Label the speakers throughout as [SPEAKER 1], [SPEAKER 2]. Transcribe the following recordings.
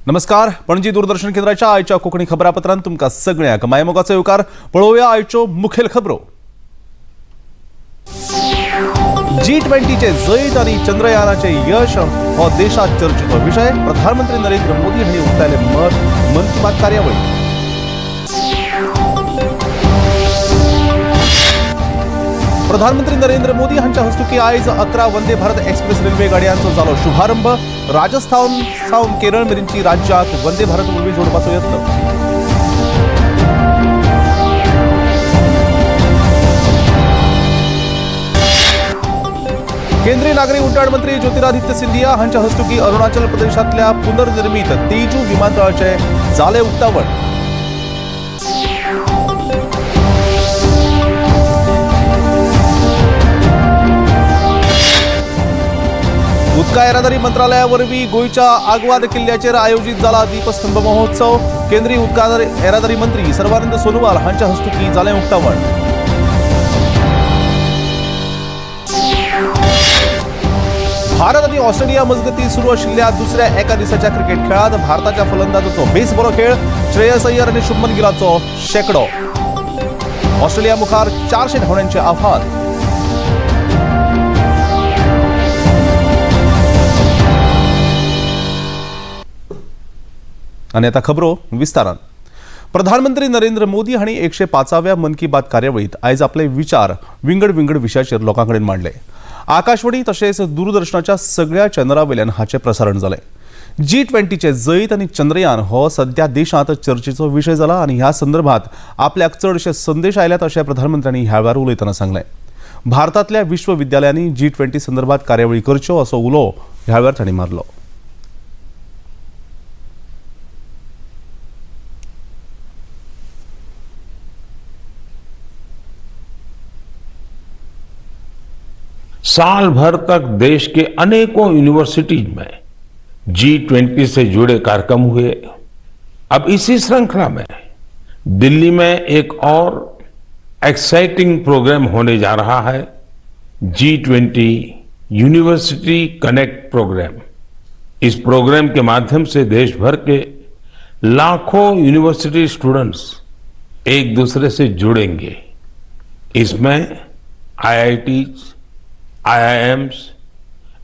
[SPEAKER 1] नमस्कार, पणजी दूरदर्शन केंद्राच्या आयच्या कोंकणी खबरापत्रांत तुमकां सगळ्यांक मायमोगाचो येवकार. पळोवया आयच्यो मुखेल खबरो. जी 20चे जैत आनी चंद्रयानाचे यश हो देशात चर्चेचो विशय. प्रधानमंत्री नरेंद्र मोदी हांणी उक्तायले मत मन की बात कार्यावळीत. प्रधानमंत्री नरेंद्र मोदी हांच्या हस्तुकी आयज 11 वंदे भारत एक्सप्रेस रेल्वे गाडयांचो जालो शुभारंभ. राजस्थान सावन केरळ मेरेनची राज्याक वंदे भारत वरवीं जोडपाचो यत्न. केंद्रीय नागरी उड्डाण मंत्री ज्योतिरादित्य सिंधिया हांच्या हस्तुकी अरुणाचल प्रदेशांतल्या पुनर्निर्मित तेजू विमानतळाचे जालें उक्तावण. उदका येरादारी मंत्रालया वरवीं गोंयच्या आगवाद किल्ल्याचेर आयोजीत जाला दीपस्तंभ महोत्सव. केंद्रीय उदका येरादारी मंत्री सर्वानंद सोनोवाल हांच्या हस्तुकी जालें उक्तावण. भारत आनी ऑस्ट्रेलिया मजगतीं सुरू आशिल्ल्या दुसऱ्या एका दिसाच्या क्रिकेट खेळांत भारताच्या फलंदाजाचो बेस बरो खेळ. श्रेयस अय्यर आनी शुभमन गिलाचो शेंकडो. ऑस्ट्रेलिया मुखार 400 धांवड्यांचें आव्हान. आनी आतां खबरो विस्तारान. प्रधानमंत्री नरेंद्र मोदी हांणी 105व्या मन की बात कार्यावळींत आयज आपले विचार विंगड विंगड विशयाचेर लोकां कडेन मांडले. आकाशवाणी तशेंच दूरदर्शनाच्या सगळ्या चॅनलां वयल्यान हाचें प्रसारण जालें. जी 20चें जैत आनी चंद्रयान हो सध्या देशांत चर्चेचो विशय जाला आनी ह्या संदर्भात आपल्याक चडशे संदेश आयल्यात अशें प्रधानमंत्र्यांनी ह्या वेळार उलयतना सांगलें. भारतांतल्या विश्वविद्यालयांनी जी 20 संदर्भात कार्यावळी करच्यो असो उलो ह्या वेळार तांणी मारलो.
[SPEAKER 2] साल भर तक देश के अनेकों यूनिवर्सिटीज में जी 20 से जुड़े कार्यक्रम हुए. अब इसी श्रृंखला में दिल्ली में एक और एक्साइटिंग प्रोग्राम होने जा रहा है, जी 20 यूनिवर्सिटी कनेक्ट प्रोग्राम. इस प्रोग्राम के माध्यम से देश भर के लाखों यूनिवर्सिटी स्टूडेंट्स एक दूसरे से जुड़ेंगे. इसमें आईआईटीज, आईआईएम्स,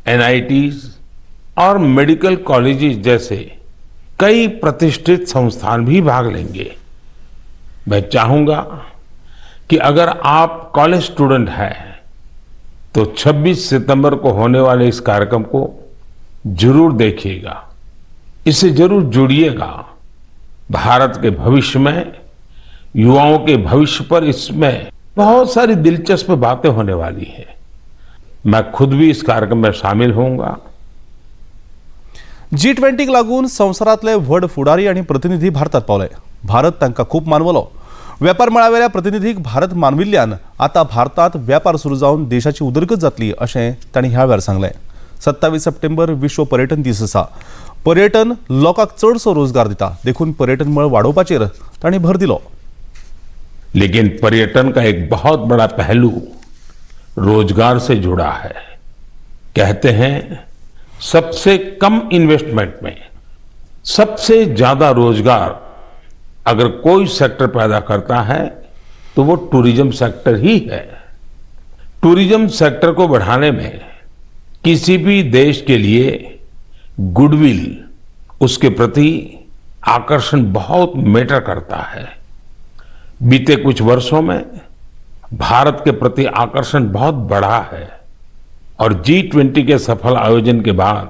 [SPEAKER 2] एनआईटीज और मेडिकल कॉलेजेस जैसे कई प्रतिष्ठित संस्थान भी भाग लेंगे. मैं चाहूंगा कि अगर आप कॉलेज स्टूडेंट हैं तो 26 सितंबर को होने वाले इस कार्यक्रम को जरूर देखिएगा, इससे जरूर जुड़िएगा. भारत के भविष्य में, युवाओं के भविष्य पर इसमें बहुत सारी दिलचस्प बातें होने वाली है. मैं खुद भी इस कार्यक्रम में शामिल होऊंगा.
[SPEAKER 1] जी 20क लागून संवसारांतले व्हड फुडारी आनी प्रतिनिधी भारतात पावले. भारत तांकां खूब मानवलो. वेपार मळावेल्या प्रतिनिधीक भारत मानविल्ल्यान आतां भारतांत वेपार सुरू जावन देशाची उदरगत जातली अशें तांणी ह्या वेळार सांगलें. 27 सप्टेंबर विश्व पर्यटन दीस आसा. पर्यटन लोकांक चडसो रोजगार दिता, देखून पर्यटन मळ वाडोवपाचेर तांणी भर दिलो.
[SPEAKER 2] लेकिन पर्यटन का एक बहुत बड़ा पहलू रोजगार से जुड़ा है. कहते हैं, सबसे कम इन्वेस्टमेंट में सबसे ज्यादा रोजगार अगर कोई सेक्टर पैदा करता है तो वो टूरिज्म सेक्टर ही है. टूरिज्म सेक्टर को बढ़ाने में किसी भी देश के लिए गुडविल, उसके प्रति आकर्षण बहुत मैटर करता है. बीते कुछ वर्षों में भारत के प्रति आकर्षण बहुत बढ़ा है और जी 20 के सफल आयोजन के बाद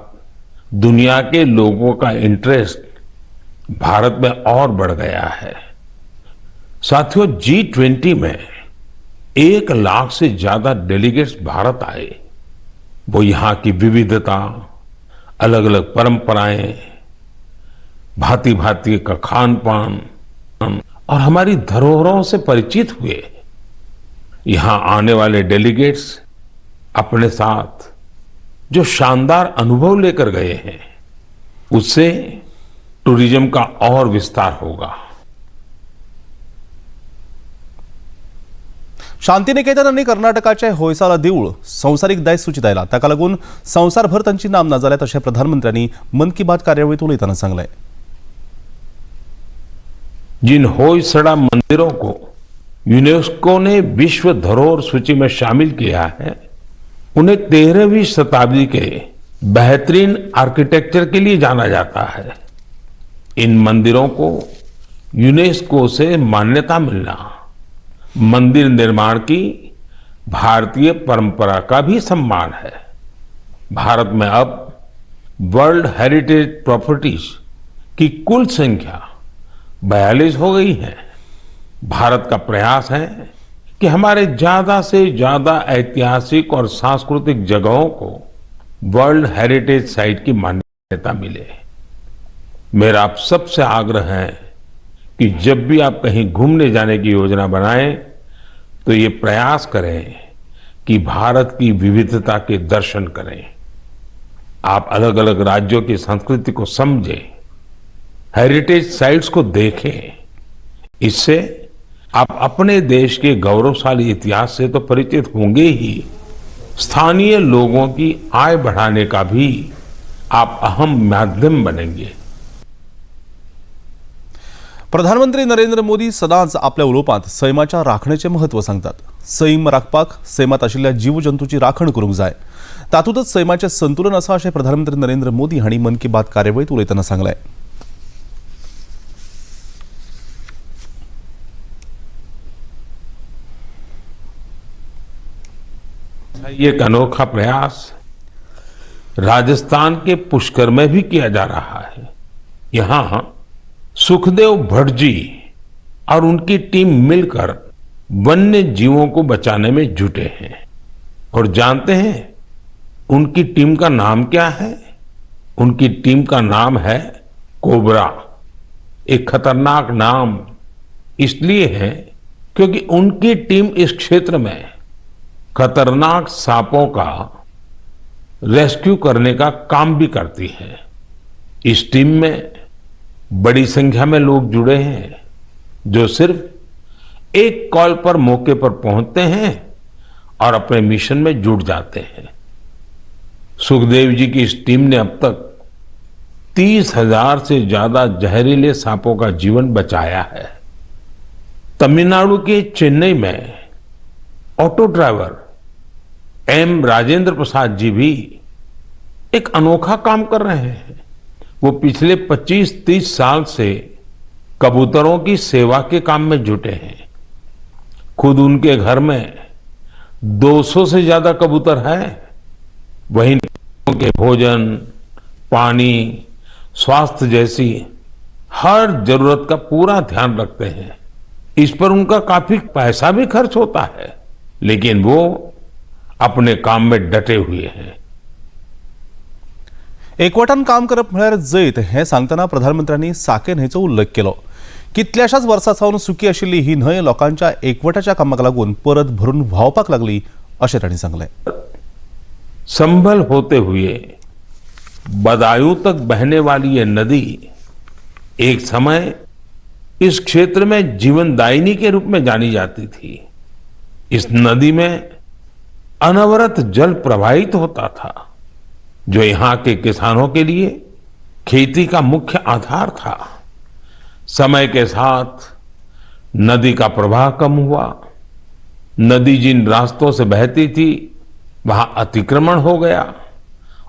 [SPEAKER 2] दुनिया के लोगों का इंटरेस्ट भारत में और बढ़ गया है. साथियों, जी 20 में 1 लाख से ज्यादा डेलीगेट्स भारत आए. वो यहां की विविधता, अलग अलग परंपराएं, भांति भांति का खान पान और हमारी धरोहरों से परिचित हुए. यहां आने वाले डेलीगेट्स अपने साथ जो शानदार अनुभव लेकर गए हैं, उससे टूरिज्म का और विस्तार होगा.
[SPEAKER 1] शांतिनिकेतन आनी कर्नाटकाचे होयसाला देवूळ संवसारीक दायज सूचीत आयला. ताका लागून संवसारभर तांची नामना जाल्या अशें प्रधानमंत्र्यांनी मन की बात कार्यावळींत उलयतना सांगलें.
[SPEAKER 2] जिन होयसड़ा मंदिरों को यूनेस्को ने विश्व धरोहर सूची में शामिल किया है, उन्हें 13वीं शताब्दी के बेहतरीन आर्किटेक्चर के लिए जाना जाता है। इन मंदिरों को यूनेस्को से मान्यता मिलना मंदिर निर्माण की भारतीय परंपरा का भी सम्मान है। भारत में अब वर्ल्ड हेरिटेज प्रॉपर्टीज की कुल संख्या 42 हो गई है। भारत का प्रयास है कि हमारे ज्यादा से ज्यादा ऐतिहासिक और सांस्कृतिक जगहों को वर्ल्ड हेरिटेज साइट की मान्यता मिले। मेरा आप सबसे आग्रह है कि जब भी आप कहीं घूमने जाने की योजना बनाएं तो ये प्रयास करें कि भारत की विविधता के दर्शन करें। आप अलग अलग राज्यों की संस्कृति को समझें, हेरिटेज साइट्स को देखें। इससे आप अपने देश के गौरवशाली इतिहास से तो परिचित होंगे ही, स्थानीय लोगों की आय बढ़ाने का भी आप अहम माध्यम बनेंगे।
[SPEAKER 1] प्रधानमंत्री नरेंद्र मोदी सदांच आपल्या उलोवपांत सैमाच्या राखणेचें म्हत्व सांगतात। सैम राखपाक सैमांत आशिल्ल्या जीवजंतूची राखण करूंक जाय, तातूंतच सैमाचें संतुलन आसा अशें प्रधानमंत्री नरेंद्र मोदी हांणी मन की बात कार्यावळींत उलयतना सांगलें।
[SPEAKER 2] एक अनोखा प्रयास राजस्थान के पुष्कर में भी किया जा रहा है। यहाँ सुखदेव भट्ट जी और उनकी टीम मिलकर वन्य जीवों को बचाने में जुटे हैं। और जानते हैं उनकी टीम का नाम क्या है? उनकी टीम का नाम है कोबरा। एक खतरनाक नाम इसलिए है क्योंकि उनकी टीम इस क्षेत्र में खतरनाक सांपों का रेस्क्यू करने का काम भी करती है। इस टीम में बड़ी संख्या में लोग जुड़े हैं जो सिर्फ एक कॉल पर मौके पर पहुंचते हैं और अपने मिशन में जुट जाते हैं। सुखदेव जी की इस टीम ने अब तक 30,000 से ज्यादा जहरीले सांपों का जीवन बचाया है। तमिलनाडु के चेन्नई में auto driver M Rajendra Prasad ji भी एक अनोखा काम कर रहे हैं। वो पिछले 25-30 साल से कबूतरों की सेवा के काम में जुटे हैं। खुद उनके घर में 200 से ज्यादा कबूतर हैं। वहीं के भोजन, पानी, स्वास्थ्य जैसी हर जरूरत का पूरा ध्यान रखते हैं। इस पर उनका काफी पैसा भी खर्च होता है, लेकिन वो अपने काम में डटे हुए हैं।
[SPEAKER 1] एकवटान काम करप म्हळ्यार जैत हें सांगतना प्रधानमंत्र्यांनी साके न्हंयचो उल्लेख केलो। कितल्याशाच वर्सां सावन सुकी आशिल्ली ही न्हंय लोकांच्या एकवटाच्या कामाक लागून परत भरून व्हांवपाक लागली अशें तांणी सांगलें।
[SPEAKER 2] संभल होते हुए बदायूं तक बहने वाली ये नदी एक समय इस क्षेत्र में जीवनदायिनी के रूप में जानी जाती थी। इस नदी में अनवरत जल प्रवाहित होता था, जो यहाँ के किसानों के लिए खेती का मुख्य आधार था। समय के साथ नदी का प्रवाह कम हुआ। नदी जिन रास्तों से बहती थी वहां अतिक्रमण हो गया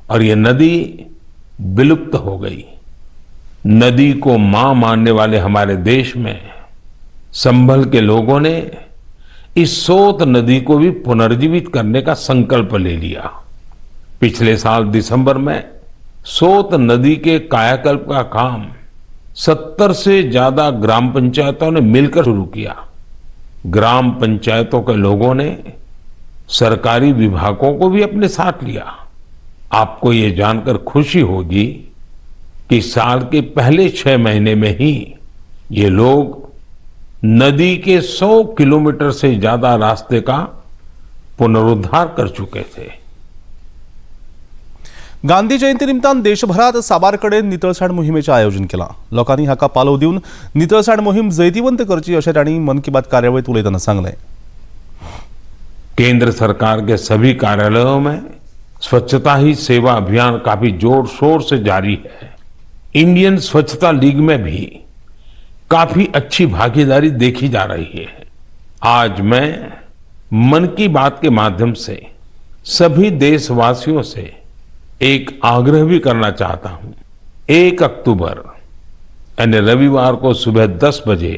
[SPEAKER 2] और ये नदी विलुप्त हो गई। नदी को मां मानने वाले हमारे देश में संभल के लोगों ने इस सोत नदी को भी पुनर्जीवित करने का संकल्प ले लिया। पिछले साल दिसंबर में सोत नदी के कायाकल्प का काम 70 से ज्यादा ग्राम पंचायतों ने मिलकर शुरू किया। ग्राम पंचायतों के लोगों ने सरकारी विभागों को भी अपने साथ लिया। आपको ये जानकर खुशी होगी कि साल के पहले 6 महीने में ही ये लोग नदी के 100 किलोमीटर से ज्यादा रास्ते का पुनरुद्धार कर चुके थे।
[SPEAKER 1] गांधी जयंती निमतान देशभरात साबार कडेन नितळसाण मोहिमेचें आयोजन केलां। लोकांनी हाका पालव दिवन नितळसाण मोहीम जैतिवंत करची अशें तांणी मन की बात कार्यावळींत उलयतना सांगलें।
[SPEAKER 2] केंद्र सरकार के सभी कार्यालयों में स्वच्छता ही सेवा अभियान काफी जोर शोर से जारी है। इंडियन स्वच्छता लीग में भी काफी अच्छी भागीदारी देखी जा रही है। आज मैं मन की बात के माध्यम से सभी देशवासियों से एक आग्रह भी करना चाहता हूं। 1 अक्टूबर यानी रविवार को सुबह 10 बजे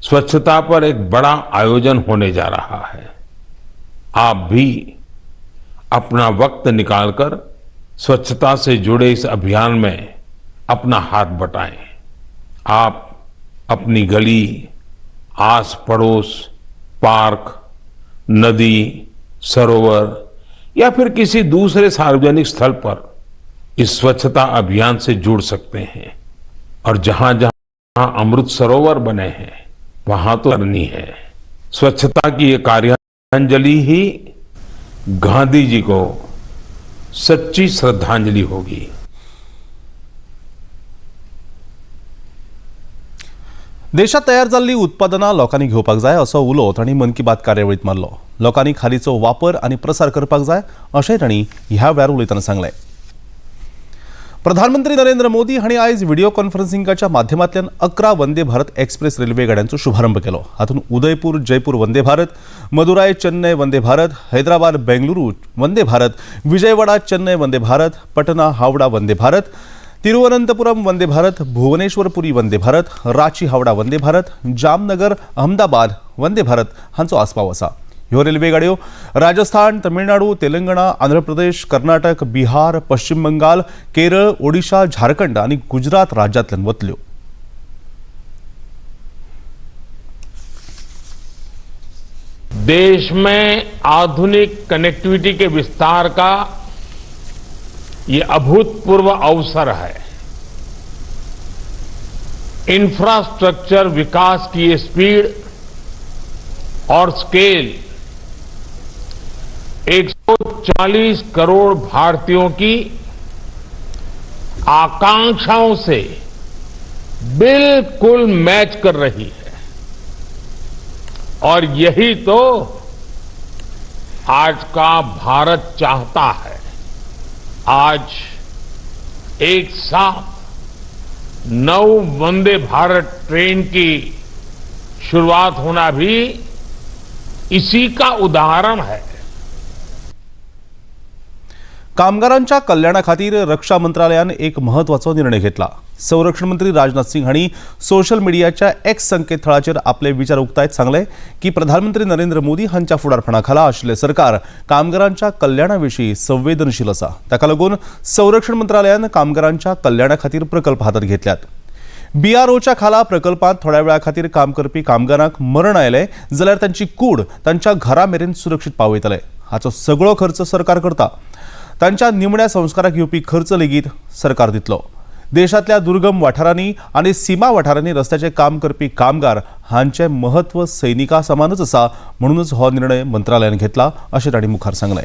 [SPEAKER 2] स्वच्छता पर एक बड़ा आयोजन होने जा रहा है। आप भी अपना वक्त निकालकर स्वच्छता से जुड़े इस अभियान में अपना हाथ बटाएं। आप अपनी गली, आस पड़ोस, पार्क, नदी, सरोवर या फिर किसी दूसरे सार्वजनिक स्थल पर इस स्वच्छता अभियान से जुड़ सकते हैं। और जहां जहां अमृत सरोवर बने हैं वहां तो करनी है। स्वच्छता की ये कार्यांजलि ही गांधी जी को सच्ची श्रद्धांजलि होगी।
[SPEAKER 1] देशात तयार जाल्ली उत्पादनां लोकांनी घेवपाक जाय असो उलो तांणी मन की बात कार्यावळीत मारलो। लोकांनी खादीचो वापर आनी प्रसार करपाक जाय अशेंय तांणी ह्या वेळार उलयतना सांगलें। प्रधानमंत्री नरेंद्र मोदी हांणी आयज व्हिडिओ कॉन्फरन्सिंगाच्या माध्यमांतल्यान 11 वंदे भारत एक्सप्रेस रेल्वे गाड्यांचो शुभारंभ केलो। हातूंत उदयपूर जयपूर वंदे भारत, मदुराय चेन्नय वंदे भारत, हैदराबाद बेंगलुरू वंदे भारत, विजयवाडा चेन्नय वंदे भारत, पटना हावडा वंदे भारत, तिरुवनंतपुरम वंदे भारत, भुवनेश्वरपुरी वंदे भारत, रांची हावडा वंदे भारत, जामनगर अहमदाबाद वंदे भारत हांचो आस्पाव आसा। ह्यो रेल्वे गाडयो राजस्थान, तमिळनाडू, तेलंगणा, आंध्र प्रदेश, कर्नाटक, बिहार, पश्चिम बंगाल, केरळ, ओडिशा, झारखंड आनी गुजरात राज्यांतल्यान वतल्यो।
[SPEAKER 2] देश में आधुनिक कनेक्टिविटी के विस्तार का ये अभूतपूर्व अवसर है। इंफ्रास्ट्रक्चर विकास की ये स्पीड और स्केल 140 करोड़ भारतीयों की आकांक्षाओं से बिल्कुल मैच कर रही है और यही तो आज का भारत चाहता है। आज एक साथ 9 वंदे भारत ट्रेन की शुरुआत होना भी इसी का उदाहरण है।
[SPEAKER 1] कामगारांच्या कल्याणा खातीर रक्षा मंत्रालयान एक महत्वाचो निर्णय घेतला। संरक्षण मंत्री राजनाथ सिंग हांणी सोशल मिडियाच्या एक्स संकेतथळाचेर आपले विचार उक्तायत सांगले की प्रधानमंत्री नरेंद्र मोदी हांच्या फुडारपणा खाला आशिल्लें सरकार कामगारांच्या कल्याणा विशीं संवेदनशील आसा। ताका लागून संरक्षण मंत्रालयान कामगारांच्या कल्याणा खातीर प्रकल्प हातांत घेतल्यात। बीआरओच्या खाला प्रकल्पांत थोड्या वेळा खातीर काम करपी कामगारांक मरण आयलें जाल्यार तांची कूड तांच्या घरा मेरेन सुरक्षीत पावयतले। हाचो सगळो खर्च सरकार करता। तांच्या निमण्या संस्काराक येवपी खर्च लेगीत सरकार दितलो। देशांतल्या दुर्गम वाठारांनी आनी सीमा वाठारांनी रस्त्याचें काम करपी कामगार हांचें म्हत्व सैनिका समानच आसा, म्हणूनच हो निर्णय मंत्रालयान घेतला अशें तांणी मुखार सांगलें।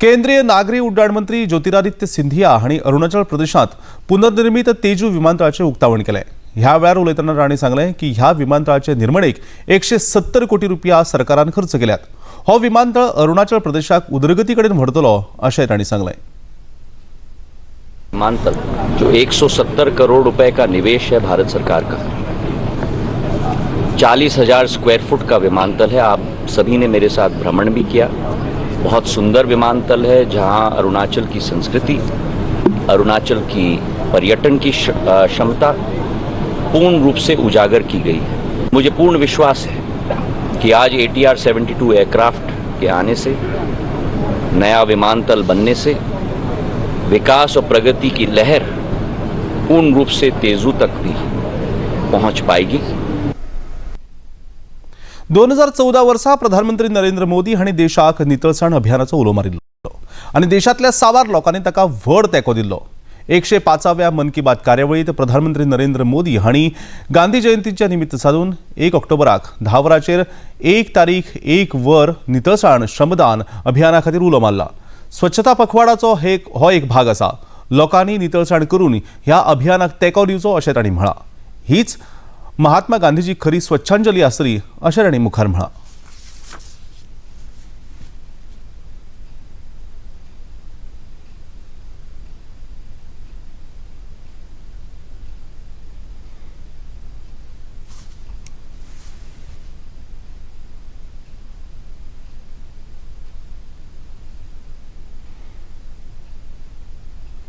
[SPEAKER 1] केंद्रीय नागरी उड्डाण मंत्री ज्योतिरादित्य सिंधिया हांणी अरुणाचल प्रदेशांत पुनर्निर्मित तेजू विमानतळाचें उक्तावण केलें। ह्या वेळार उलयतना तांणी सांगलें की ह्या विमानतळाचे निर्मणेक 170 कोटी रुपया सरकारान खर्च केल्यात। हो विमानतळ अरुणाचल प्रदेशाक उदरगती कडेन व्हरतलो अशें तांणी सांगलें।
[SPEAKER 3] विमानतल जो 170 करोड़ रुपए का निवेश है भारत सरकार का, 40,000 स्क्वायर फुट का विमानतल है। आप सभी ने मेरे साथ भ्रमण भी किया। बहुत सुंदर विमानतल है जहां अरुणाचल की संस्कृति, अरुणाचल की पर्यटन की क्षमता पूर्ण रूप से उजागर की गई है। मुझे पूर्ण विश्वास है कि आज ATR 72 aircraft के आने से, नया विमानतल बनने से विकास और प्रगति की लहर पूर्ण रूप से तेजू तक भी पहुंच पाएगी।
[SPEAKER 1] 2014 वर्सा प्रधानमंत्री नरेंद्र मोदी हांणी देशाक नितळसाण अभियानाचो उलो मारिल्लो आनी देशांतल्या साबार लोकांनी ताका व्हड तेंको दिल्लो। 105व्या मन की बात कार्यावळीत प्रधानमंत्री नरेंद्र मोदी हांणी गांधी जयंतीच्या निमित्त साधून 1 ऑक्टोबराक 10 वरांचेर 1 तारीख 1 वर नितळसाण श्रमदान अभियाना खातीर उलो मारला। स्वच्छता पखवाडाचो हो एक भाग आसा। लोकांनी नितळसाण करून ह्या अभियानाक तेंको दिवचो अशें तांणी म्हळां। हीच महात्मा गांधीजी खरी स्वच्छांजली आसतली अशें तांणी मुखार म्हळां।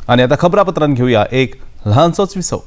[SPEAKER 1] आनी आतां खबरापत्रान घेवया एक ल्हानसोच विसव.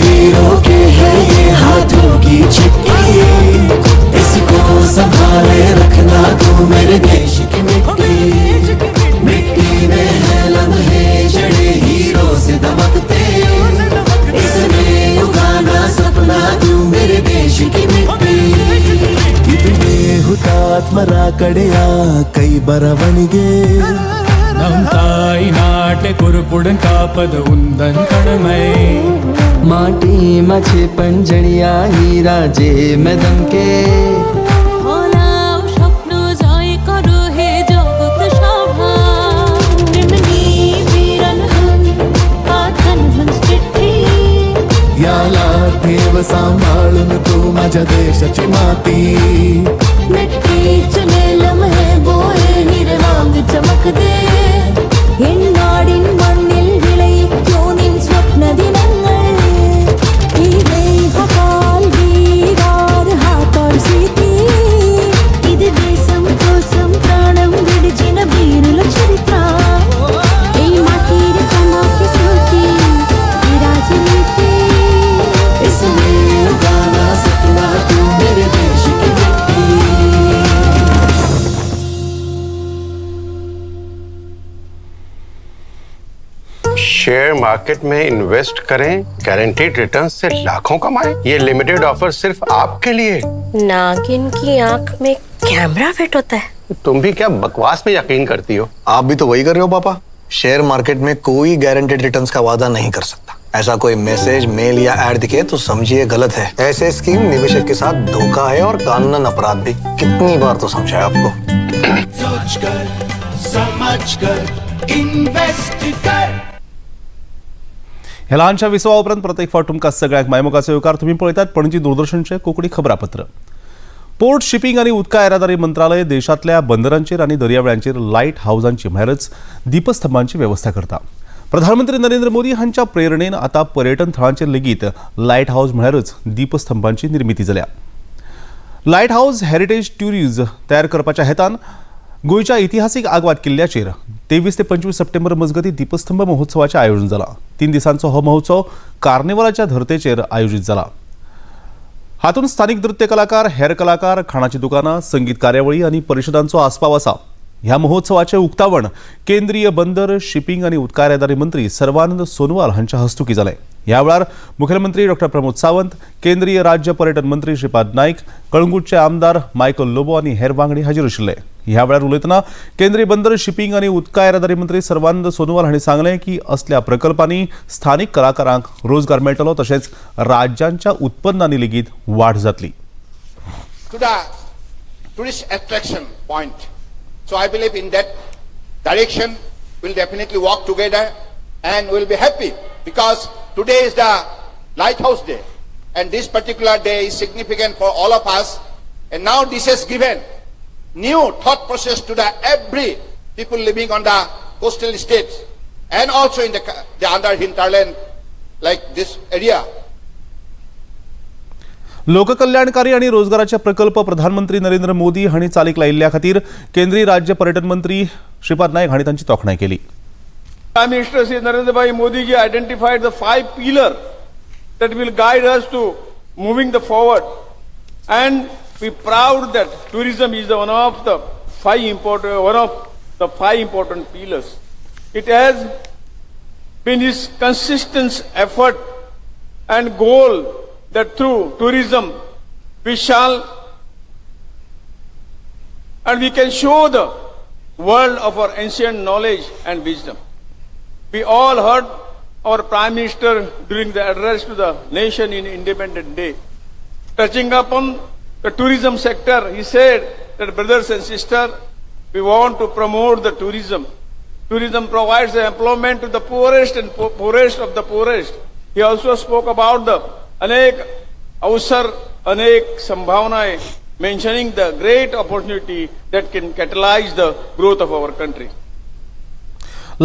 [SPEAKER 4] हीरो के है ये हाथों की चिट्ठी, इसको संभाले रखना तू मेरे देश की मिट्टी। मिट्टी में है लम्हे जड़े हीरो से दमकते, इसमें उगाना सपना तू मेरे देश की मिट्टी।
[SPEAKER 5] ಇದುವೇ ಹುತಾತ್ಮರ ಕಡೆಯ ಕೈ ಬರವಣಿಗೆ.
[SPEAKER 6] நம் தாய் நாட்டை பொறுப்புடன் காப்பது உந்தன் கடமை.
[SPEAKER 4] माटी मछे पंजड़िया हीरा जे में दमके.
[SPEAKER 7] ফলাও স্বপ্ন জয় করো হে জগৎ সভা.
[SPEAKER 5] याला ठेव सांभाळून तू माझ्या देशाची माती.
[SPEAKER 7] मिट्टी चुने लम्हे बोए हीरे वांग चमक दे. എന്നാടിൻ മണ്ണിൽ വിളയിക്കൂ നിൻ സ്വപ്ന ദിനങ്ങൾ. ఇది దేశం కోసం ప్రాణం విడిచిన వీరుల చరిత్ర. এই মাটির চমকে স্মৃতি এই রাজনীতি.
[SPEAKER 4] इसमें उगाना सपना तू मेरे देश की मिट्टी.
[SPEAKER 8] शेयर मार्केट में इन्वेस्ट करें, गारंटीड रिटर्न से लाखों कमाएं। ये लिमिटेड ऑफर सिर्फ आपके लिए।
[SPEAKER 7] नागिन की आंख में कैमरा फिट होता है.
[SPEAKER 8] तुम भी क्या बकवास में यकीन करती हो?
[SPEAKER 9] आप भी तो वही कर रहे हो पापा। शेयर मार्केट में कोई गारंटेड रिटर्न्स का वादा नहीं कर सकता। ऐसा कोई मैसेज, मेल या एड दिखे तो समझिए गलत है। ऐसे स्कीम निवेशक के साथ धोखा है और कानूनन अपराध भी। कितनी बार तो समझाया आपको।
[SPEAKER 4] सोच कर समझ कर इन्वेस्ट कर.
[SPEAKER 1] ह्या ल्हानशा विसवा उपरांत प्रत्येक फावट तुमकां सगळ्यांक मायमोगाचो येवकार. तुमी पळयतात पणजी दूरदर्शनचें कोंकणी खबरापत्र. पोर्ट, शिपिंग आनी उदका येरादारी मंत्रालय देशांतल्या बंदरांचेर आनी दर्यावेळांचेर लायट हावजांची म्हळ्यारच दीपस्तंभांची वेवस्था करता. प्रधानमंत्री नरेंद्र मोदी हांच्या प्रेरणेन आतां पर्यटन थळांचेर लेगीत लायट हावज म्हळ्यारच दीपस्तंभांची निर्मिती जाल्या. लायट हावज हेरिटेज ट्युरिज्म तयार करपाच्या हेतान गोंयच्या इतिहासीक आगवाद किल्ल्याचेर 23 ते 25 सप्टेंबर मजगतीं दीपस्तंभ महोत्सवाचें आयोजन जालां. 3 दिसांचो हो महोत्सव कार्निवलाच्या धर्तेचेर आयोजीत जाला. हातूंत स्थानीक नृत्य कलाकार, हेर कलाकार, खाणाची दुकानां, संगीत कार्यावळी आनी परिशदांचो आस्पाव आसा. ह्या महोत्सवाचें उक्तावण केंद्रीय बंदर, शिपिंग आनी उदका येरादारी मंत्री सर्वानंद सोनोवाल हांच्या हस्तुकीं जालें. ह्या वेळार मुखेलमंत्री डॉक्टर प्रमोद सावंत, केंद्रीय राज्य पर्यटन मंत्री श्रीपाद नायक, कळंगूटचे आमदार मायकल लोबो आनी हेर वांगडी हाजीर आशिल्ले. ह्या वेळार उलयतना केंद्रीय बंदर, शिपिंग आनी उदका येरादारी मंत्री सर्वानंद सोनोवाल हांणी सांगलें की असल्या प्रकल्पांनी स्थानीक कलाकारांक रोजगार मेळटलो तशेंच राज्यांच्या उत्पन्नांनी लेगीत वाड जातली.
[SPEAKER 10] To the tourist attraction point. So I believe in that direction we'll definitely work together and we'll be happy because today is the Lighthouse Day and this particular day is significant for all of us, and now this has given new thought process to the every people living on the coastal states and also in the under hinterland like this area.
[SPEAKER 1] लोककल्याणकारी आणि रोजगाराचे प्रकल्प प्रधानमंत्री नरेंद्र मोदी हांणी चालीक लायिल्ल्या खातीर केंद्रीय राज्य पर्यटन मंत्री श्रीपाद नायक हांणी तांची तोखणाय केली.
[SPEAKER 11] Prime Minister Shri Narendra Bhai Modi ji identified the five pillar that will guide us to moving the forward, and we proud that tourism is the one of the five important one of the five important pillars. It has been his consistent effort and goal that through tourism we shall and we can show the world of our ancient knowledge and wisdom. We all heard our Prime Minister during the address to the nation in Independence Day. Touching upon the tourism sector, he said that brothers and sisters, we want to promote the tourism. Tourism provides employment to the poorest and poorest of the poorest. He also spoke about the अनेक अवसर, अनेक संभावनाएं, mentioning the great opportunity that can catalyze the growth of our country.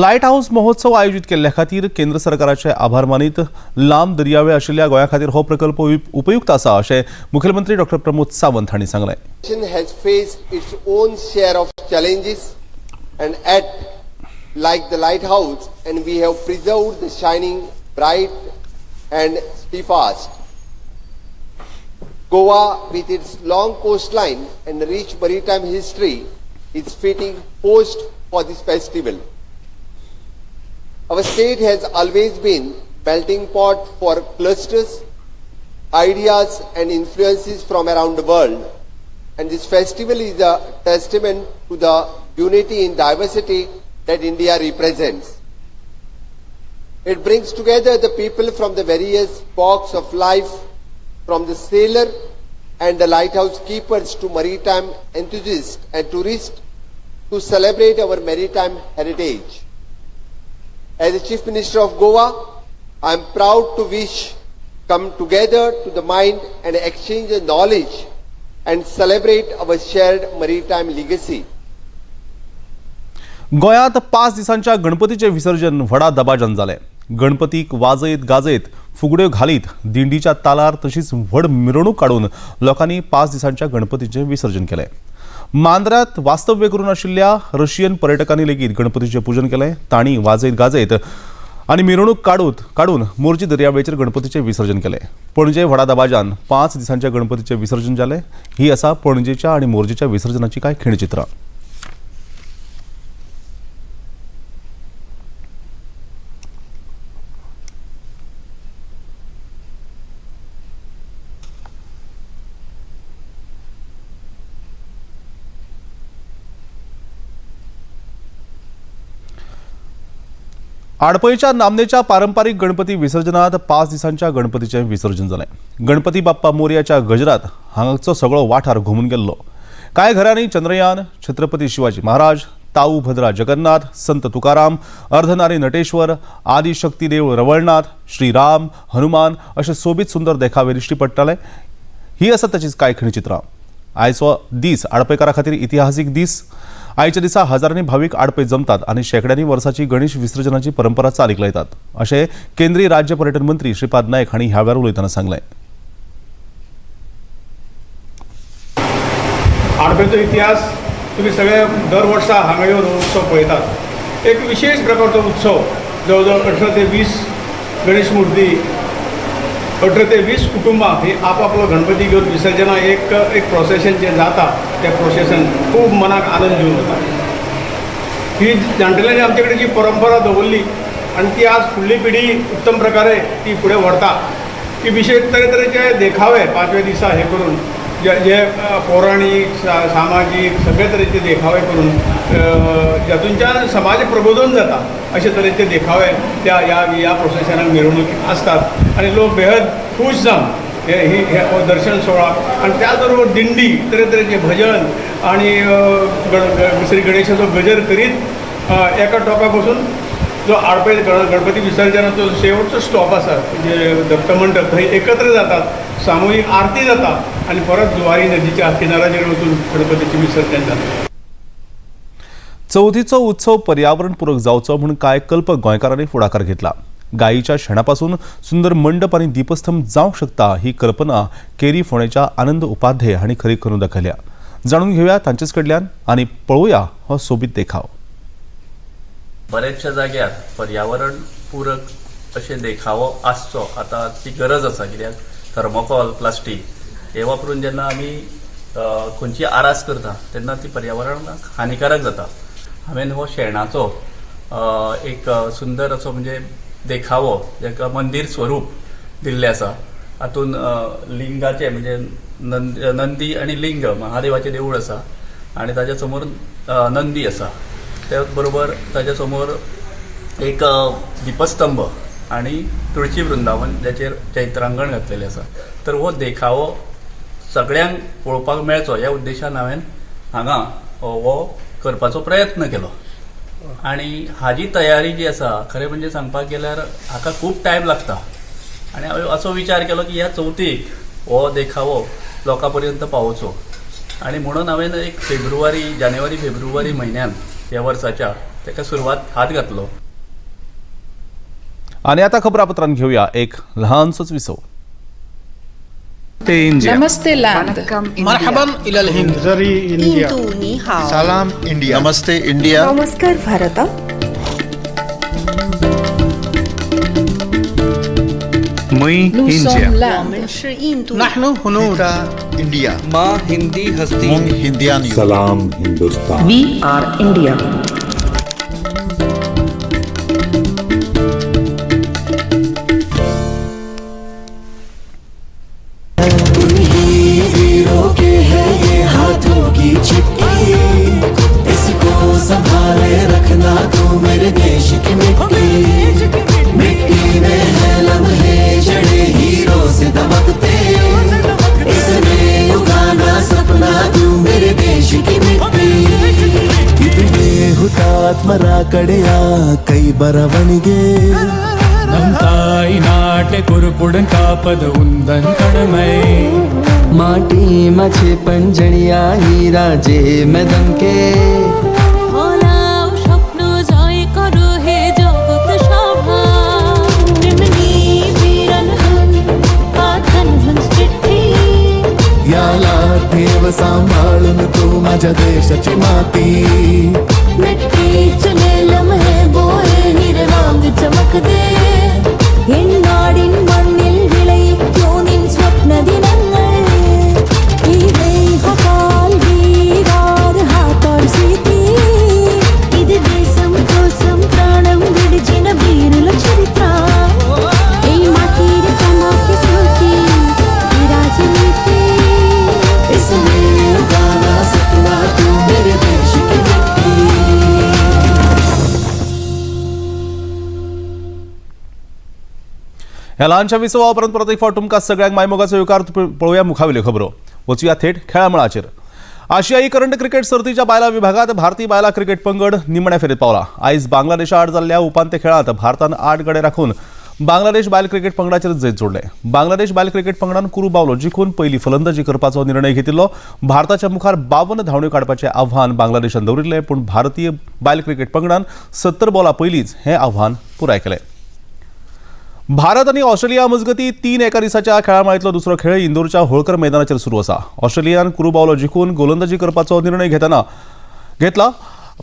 [SPEAKER 1] Lighthouse महोत्सव आयोजित केल्ल्या खातीर केंद्र सरकाराचे आभार मानीत लांब दर्यावेळ आशिल्ल्या गोंया खातीर हो प्रकल्प उपयुक्त आसा अशें मुखेलमंत्री डॉक्टर प्रमोद सावंत हांणी सांगलें.
[SPEAKER 10] Has faced its own share of challenges and at like the lighthouse, and we have preserved the shining bright and steadfast. Goa, with its long coastline and rich maritime history, is fitting host for this festival. Our state has always been melting pot for clusters, ideas and influences from around the world, and this festival is a testament to the unity in diversity that India represents. It brings together the people from the various walks of life, from the sailor and the lighthouse keepers to maritime enthusiasts and tourists, to celebrate our maritime heritage. As the Chief Minister of Goa, I am proud to wish come together to the mind and exchange the knowledge and celebrate our shared maritime legacy.
[SPEAKER 1] गोंयांत 5 दिसांच्या गणपतीचें विसर्जन व्हडा दबाज्यान जालें. गणपतीक वाजयत गाजयत फुगड्यो घालीत दिंडीच्या तालार तशीच व्हड मिरवणूक काडून लोकांनी 5 दिसांच्या गणपतीचें विसर्जन केलें. मांद्र्यांत वास्तव्य करून आशिल्ल्या रशियन पर्यटकांनी लेगीत गणपतीचें पुजन केलें. तांणी वाजयत गाजयत आनी मिरवणूक काडून मोरजी दर्यावेळेचेर गणपतीचें विसर्जन केलें. पणजे व्हडा दबाज्यान 5 दिसांच्या गणपतीचें विसर्जन जालें. ही आसा पणजेच्या आनी मोरजेच्या विसर्जनाची कांय खिणचित्रां. आडपयच्या नामनेच्या पारंपारीक गणपती विसर्जनात 5 दिसांच्या गणपतीचें विसर्जन जालें. गणपती बाप्पा मोरयाच्या गजरात हांगाचो सगळो वाठार घुमून गेल्लो. कांय घरांनी चंद्रयान, छत्रपती शिवाजी महाराज, ताऊ भद्रा जगन्नाथ, संत तुकाराम, अर्धनारी नटेश्वर, आदिशक्तीदेव रवळनाथ, श्रीराम, हनुमान अशे सोबीत सुंदर देखावे दिश्टी पडटाले. ही आसा ताचीच कांय खिणचित्रां. आयचो दीस आडपयकारा खातीर इतिहासीक दीस. आयच्या दिसा हजारांनी भावीक आडपय जमतात आनी शेंकड्यांनी वर्साची गणेश विसर्जनाची परंपरा चालीक लायतात अशें केंद्रीय राज्य पर्यटन मंत्री श्रीपाद नायक हांणी ह्या वेळार उलयतना सांगलें.
[SPEAKER 11] आडपयचो इतिहास तुमी सगळे दर वर्सा हांगा येवन उत्सव पळयतात. एक विशेष प्रकारचो उत्सव, जवळ जवळ 18 ते 20 गणेश मूर्ती, 18 ते 20 कुटुंबां ही आपआपलो गणपती घेवन विसर्जना एक एक प्रोसेशन जें जाता तें प्रोसेशन खूब मनाक आनंद दिवन वता. ही जाणटेल्यांनी आमचे कडेन जी परंपरा दवरली आनी ती आज फुडली पिढी उत्तम प्रकारे ती फुडें व्हरता. ती विशेष तरेतरेचे देखावे 5व्या दिसा हे करून जे जे पौराणीक, सामाजीक सगळे तरेचे देखावे करून जातूंच्यान समाज प्रबोधन जाता अशे तरेचे देखावे त्या ह्या ह्या प्रोसेशनाक मिरवणुकीक आसतात आनी लोक बेहद खूश जावन हे हो दर्शन सोहळा आनी त्याच बरोबर दिंडी, तरेतरेचे भजन आनी श्री गणेशाचो गजर करीत एका टोका पसून जो आडपय गणपती विसर्जनाचो शेवटचो स्टॉप आसा जे दत्तमंडप थंय एकत्र जातात, सामुहीक आरती जाता आनी परत जुवारी नदीच्या किनाऱ्याचेर वचून गणपतीचें विसर्जन जाता.
[SPEAKER 1] चवथीचो उत्सव पर्यावरणपूरक जावचो म्हूण कांय कल्पक गोंयकारांनी फुडाकार घेतला. गायीच्या शेणापासून सुंदर मंडप आनी दीपस्तंभ जावंक शकता ही कल्पना केरी फोंडेच्या आनंद उपाध्ये हांणी खरी करून दाखयल्या. जाणून घेवया तांचेच कडल्यान आनी पळोवया हो सोबीत देखाव.
[SPEAKER 12] बरेचशा जाग्यार पर्यावरण पूरक अशें देखावो आसचो आतां ती गरज आसा. कित्याक थर्मोकॉल, प्लास्टीक हे वापरून जेन्ना आमी खंयची आरास करता तेन्ना ती पर्यावरणाक हानिकारक जाता. हांवें हो शेणाचो एक सुंदर असो म्हणजे देखावो जाका मंदीर स्वरूप दिल्लें आसा. हातूंत लिंगाचें म्हणजे नंदी आनी लिंग महादेवाचें देवूळ आसा आनी ताच्या समोर नंदी आसा. त्याच बरोबर ताच्या समोर एक दीपस्तंभ आनी तुळशी वृंदावन जाचेर चैत्रांगण घातलेलें आसा. तर हो देखावो सगळ्यांक पळोवपाक मेळचो ह्या उद्देशान हांवें हांगा हो करपाचो प्रयत्न केलो. आनी हाजी तयारी जी आसा, खरें म्हणजे सांगपाक गेल्यार हाका खूब टायम लागता. आनी हांवें असो विचार केलो की ह्या चवथीक हो देखावो लोकां पर्यंत पावोवचो आनी म्हणून हांवें एक फेब्रुवारी, जानेवारी फेब्रुवारी म्हयन्यान ह्या वर्साच्या ताका सुरवात हात घातलो.
[SPEAKER 1] आनी आतां खबरापत्रान घेवया एक ल्हानसोच विसव.
[SPEAKER 13] नमस्ते लैंड.
[SPEAKER 14] मरहबन इलल हिंद.
[SPEAKER 5] सलाम इंडिया. नमस्ते इंडिया.
[SPEAKER 7] नमस्कार भारत.
[SPEAKER 13] Nous sommes l'Inde.
[SPEAKER 14] नहनु हुनूद.
[SPEAKER 5] इंडिया.
[SPEAKER 15] माँ हिंदी हस्ती.
[SPEAKER 5] मुंग हिंदियान.
[SPEAKER 2] सलाम हिंदुस्तान.
[SPEAKER 7] We are India.
[SPEAKER 4] उन्हीं वीरों के है ये हाथों की चिट्ठी, इसको संभाले रखना तू मेरे देश की मिट्टी. मिट्टी में है लम्हे जड़े हीरो से दमकते, इसमें उगाना सपना तू मेरे देश की मिट्टी.
[SPEAKER 5] ಇದುವೇ ಹುತಾತ್ಮರ ಕಡೆಯ ಕೈ ಬರವಣಿಗೆ.
[SPEAKER 6] நம் தாய் நாட்டை பொறுப்புடன் காப்பது உந்தன் கடமை.
[SPEAKER 15] માટીમાં છે પંજણિયા હીરા જે મેદન કે.
[SPEAKER 7] স্বপ্ন জয় করো হে জগৎ সভা.
[SPEAKER 5] याला ठेव सांभाळून तू माझ्या देशाची माती.
[SPEAKER 7] मिट्टी चुने लम्हे बोए हीरे वांग चमक दे. എന്നാടിൻ മണ്ണിൽ വിളയിക്കൂ നിൻ സ്വപ്ന ദിനങ്ങൾ. ఇది దేశం కోసం ప్రాణం విడిచిన వీరుల చరిత్ర. এই মাটির চমকে স্মৃতি রাজনীতি.
[SPEAKER 4] इसमें उगाना सपना तू मेरे देश की मिट्टी.
[SPEAKER 1] ह्या ल्हानशा विसवा उपरांत परत एक फावट तुमकां सगळ्यांक मायमोगाचो येवकार. पळोवया मुखावेल्यो खबरो. वचुया थेट खेळामळाचेर. आशियाई करंड क्रिकेट सर्तीच्या बायलां विभागात भारतीय बायलां क्रिकेट पंगड निमण्या फेरीत पावला. आयज बांगलादेशा आड जाल्ल्या उपांत्य खेळांत भारतान 8 गडे राखून बांगलादेश बायल क्रिकेट पंगडाचेर जैत जोडलें. बांगलादेश बायल क्रिकेट पंगडान कुरू बावलो जिखून पयली फलंदाजी करपाचो निर्णय घेतिल्लो. भारताच्या मुखार 52 धांवड्यो काडपाचें आव्हान बांगलादेशान दवरिल्लें, पूण भारतीय बायल क्रिकेट पंगडान 70 बॉला पयलींच हें आव्हान पुराय केलें. भारत आनी ऑस्ट्रेलिया मजगती 3 एका दिसाच्या खेळामाळेंतलो दुसरो खेळ इंदोरच्या होळकर मैदानाचेर सुरू आसा. ऑस्ट्रेलियान कुरू बावलो जिखून गोलंदाजी करपाचो निर्णय घेतला.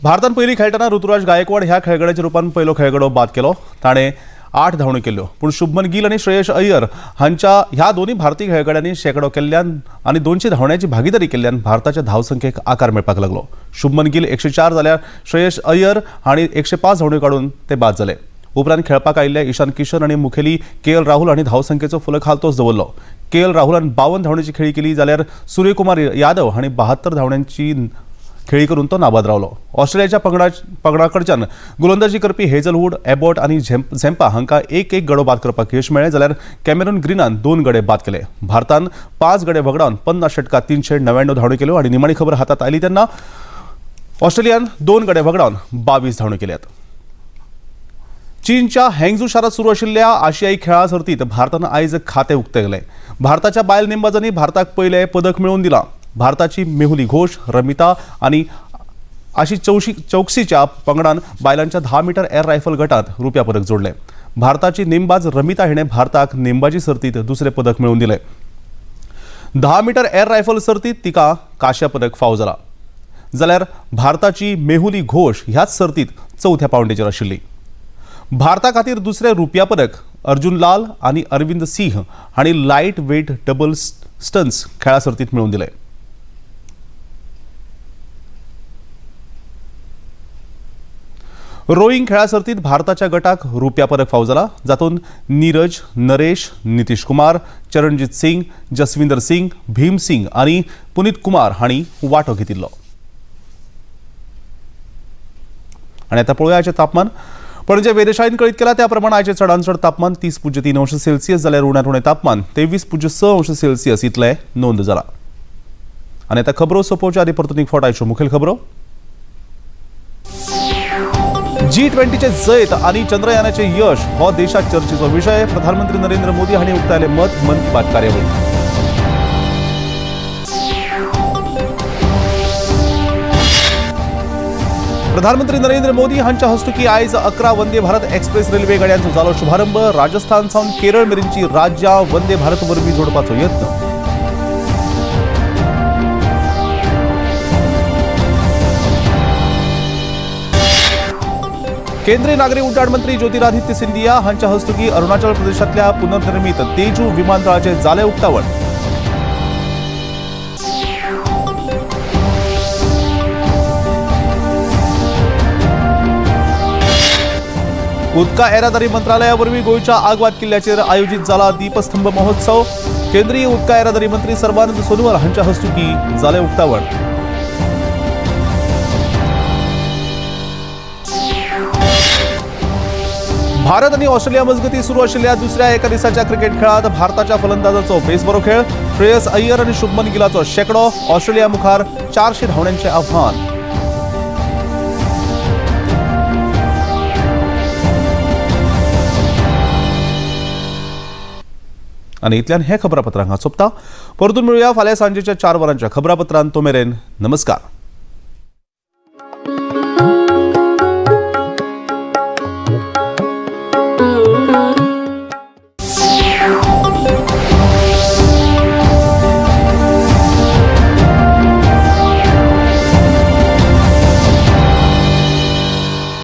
[SPEAKER 1] भारतान पयलीं खेळटना ऋतुराज गायकवाड ह्या खेळगड्याच्या रुपान पयलो खेळगडो बाद केलो. ताणें 8 धांवड्यो केल्यो, पूण शुभमन गिल आनी श्रेयस अय्यर हांच्या ह्या दोनूय भारतीय खेळगड्यांनी शेंकडो केल्ल्यान आनी 200 धांवड्यांची भागीदारी केल्ल्यान भारताच्या धांवसंख्येक आकार मेळपाक लागलो. शुभमन गिल 104 जाल्यार श्रेयस अय्यर हांणी 105 धांवड्यो काडून ते बाद जाले. उपरांत खेळपाक आयिल्ल्या इशान किशन आनी मुखेली के एल राहुल हांणी धांवसंख्येचो फलक हालतोच दवरलो. के एल राहुलान 52 धांवड्यांची खेळी केली जाल्यार सूर्यकुमार यादव हांणी 72 धांवड्यांची खेळी करून तो नाबाद रावलो. ऑस्ट्रेलियाच्या पंगडा कडच्यान गोलंदाजी करपी हेझलवूड, एबॉट आनी झेम्पा हांकां एक एक गडो बाद करपाक यश मेळ्ळें, जाल्यार कॅमेरॉन ग्रीनान 2 गडे बाद केले. भारतान 5 गडे वगडावन 50 षटकात 399 धांवड्यो केल्यो आनी निमाणी खबर हातात आयली तेन्ना ऑस्ट्रेलियान 2 गडे वगडावन 22 धांवड्यो केल्यात. चीनच्या हँगझू शारात सुरू आशिल्ल्या आशियाई खेळां सर्तीत भारतान आयज खातें उक्तें केलें. भारताच्या बायल नेमबाजांनी भारताक पयलें पदक मेळोवन दिलां. भारताची मेहुली घोष, रमिता आनी आशी चौकसीच्या पंगडान बायलांच्या 10 मीटर एअर रायफल गटात रुप्या पदक जोडलें. भारताची नेमबाज रमिता हिणें भारताक नेमबाजी सर्तीत दुसरें पदक मेळोवन दिलें. 10 मीटर एअर रायफल सर्तीत तिका कांश्या पदक फावो जाला, जाल्यार भारताची मेहुली घोष ह्याच सर्तीत चवथ्या पावंड्याचेर आशिल्ली. भारता खातीर दुसरें रुप्या पदक अर्जुन लाल आनी अरविंद सिंह हांणी लायट वेट डबल स्टन्स खेळा सर्तीत मेळोवन दिलें. रोईंग खेळा सर्तीत भारताच्या गटाक रुप्या पदक फावो जाला, जातूंत नीरज, नरेश, नितीश कुमार, चरणजीत सिंग, जसविंदर सिंग, भीम सिंग आनी पुनीत कुमार हांणी वांटो घेतिल्लो. आनी आतां पळोवया आयचें तापमान. पणजे वेधशाळेन कळीत केला त्या प्रमाण आयचें चडांत चड तापमान 30.3 अंश सेल्सियस जाल्यार उण्यांत उणें तापमान 23.6 अंश सेल्सियस इतलें नोंद जालां. आनी आतां खबरो सोंपोवच्या आदी परतून एक फावट आयच्यो मुखेल खबरो. जी20चें जैत आनी चंद्रयानाचें यश हो देशात चर्चेचो विशय. प्रधानमंत्री नरेंद्र मोदी हांणी उक्तायलें मत मन की बात कार्यावळीत. प्रधानमंत्री नरेंद्र मोदी हांच्या हस्तुकी आयज 11 वंदे भारत एक्सप्रेस रेल्वे गाडयांचो जालो शुभारंभ. राजस्थान सावन केरळ मेरेनची राज्यां वंदे भारत वरवीं जोडपाचो यत्न. केंद्रीय नागरी उड्डाण मंत्री ज्योतिरादित्य सिंधिया हांच्या हस्तुकी अरुणाचल प्रदेशांतल्या पुनर्निर्मित तेजू विमानतळाचे जालें उक्तावण. उदका येरादारी मंत्रालया वरवीं गोंयच्या आगवाद किल्ल्याचेर आयोजीत जाला दीपस्तंभ महोत्सव. केंद्रीय उदका येरादारी मंत्री सर्बानंद सोनोवाल हांच्या हस्तुकी जालें उक्तावण. भारत आनी ऑस्ट्रेलिया मजगतीं सुरू आशिल्ल्या दुसऱ्या एका दिसाच्या क्रिकेट खेळांत भारताच्या फलंदाजाचो बेसबरो खेळ. श्रेयस अय्यर आनी शुभमन गिलाचो शेंकडो. ऑस्ट्रेलिया मुखार 400 धांवड्यांचें आव्हान. आनी इतल्यान हे खबरापत्र हांगा सोंपता. परतून मेळुया फाल्यां सांजेच्या 4 वरांच्या खबरापत्रांत. तो मेरेन नमस्कार.